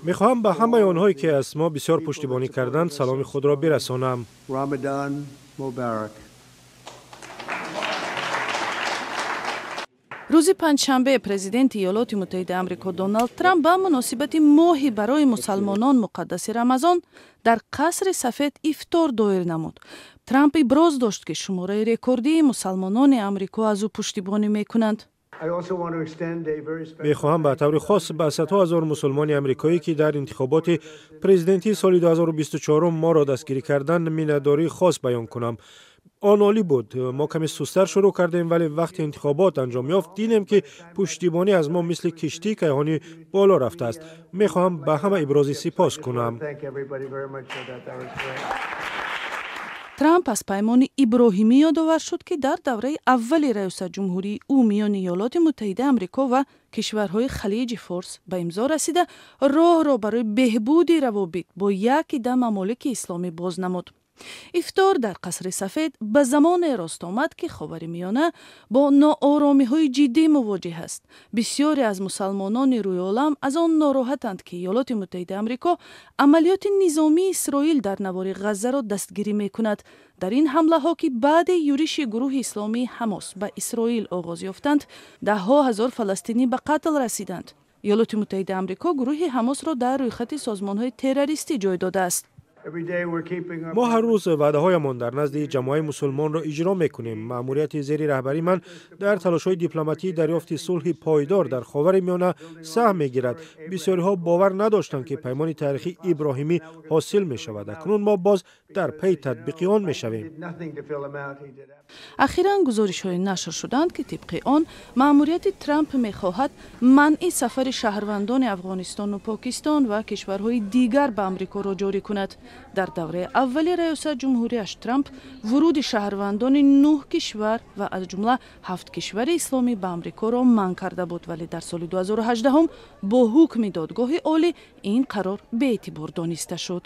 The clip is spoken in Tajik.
Мехоҳам ба ҳамаи онҳое, ки аз мо бисёр пуштибонӣ карданд, саломи худро бирасонам. Рӯзи панҷшанбе президенти Иёлоти Муттаҳидаи Амрико Доналд Трамп ба муносибати моҳи барои мусалмонон муқаддаси Рамазон дар Қасри Сафед ифтор доир намуд. Трамп иброз дошт, ки шумораи рекордии мусалмонони Амрико аз ӯ пуштибонӣ мекунанд. Мехоҳам ба таври хос ба садҳо ҳазор мусулмони амрикоӣ, ки дар интихоботи президентии соли 2024 моро дастгирӣ карданд, миннатдории хос баён кунам. Он олӣ буд. Мо каме сустар шурӯъ кардем, вале вақти интихобот анҷом ёфт, дидем, ки пуштибонӣ аз мо мисли киштии кайҳонӣ боло рафтааст. Мехоҳам ба ҳама ибрози сипос кунам. Трамп аз паймони Иброҳимӣ ёдовар шуд, ки дар давраи аввали раёсатҷумҳурии ӯ миёни Иёлоти Муттаҳидаи Амрико ва кишварҳои Халиҷи Форс ба имзо расида, роҳро барои беҳбуди равобит бо як ида мамолики исломӣ боз намуд. Ифтор дар Қасри Сафед ба замоне рост омад, ки Ховари Миёна бо нооромиҳои ҷиддӣ мувоҷиҳ аст. Бисёре аз мусалмонони рӯи олам аз он нороҳатанд, ки Иёлоти Муттаҳидаи Амрико амалиёти низомии Исроил дар навори Ғаззаро дастгирӣ мекунад. Дар ин ҳамлаҳо, ки баъди юриши гурӯҳи исломии Ҳамос ба Исроил оғоз ёфтанд, даҳҳо ҳазор фаластинӣ ба қатл расиданд. Иёлоти Муттаҳидаи Амрико гурӯҳи Ҳамосро дар рӯйхати созмонҳои террористӣ ҷой додааст. Мо ҳар рӯз ваъдаҳоямон дар назди ҷамоаи мусулмонро иҷро мекунем. Маъмурияти зери раҳбарии ман дар талошҳои дипломатии дарёфти сулҳи пойдор дар Ховари Миёна саҳм мегирад. Бисёриҳо бовар надоштанд, ки паймони таърихии Иброҳимӣ ҳосил мешавад. Акнун мо боз дар пайи татбиқи он мешавем. Ахиран гузоришҳое нашр шуданд, ки тибқи он маъмурияти Трамп мехоҳад манъи сафари шаҳрвандони Афғонистону Покистон ва кишварҳои дигар ба Амрикоро ҷорӣ кунад. Дар давраи аввали раёсатҷумҳуриаш Трамп вуруди шаҳрвандони нӯҳ кишвар ва аз ҷумла ҳафт кишвари исломӣ ба Амрикоро манъ карда буд, вале дар соли 2018 бо ҳукми додгоҳи олӣ ин қарор беэътибор дониста шуд.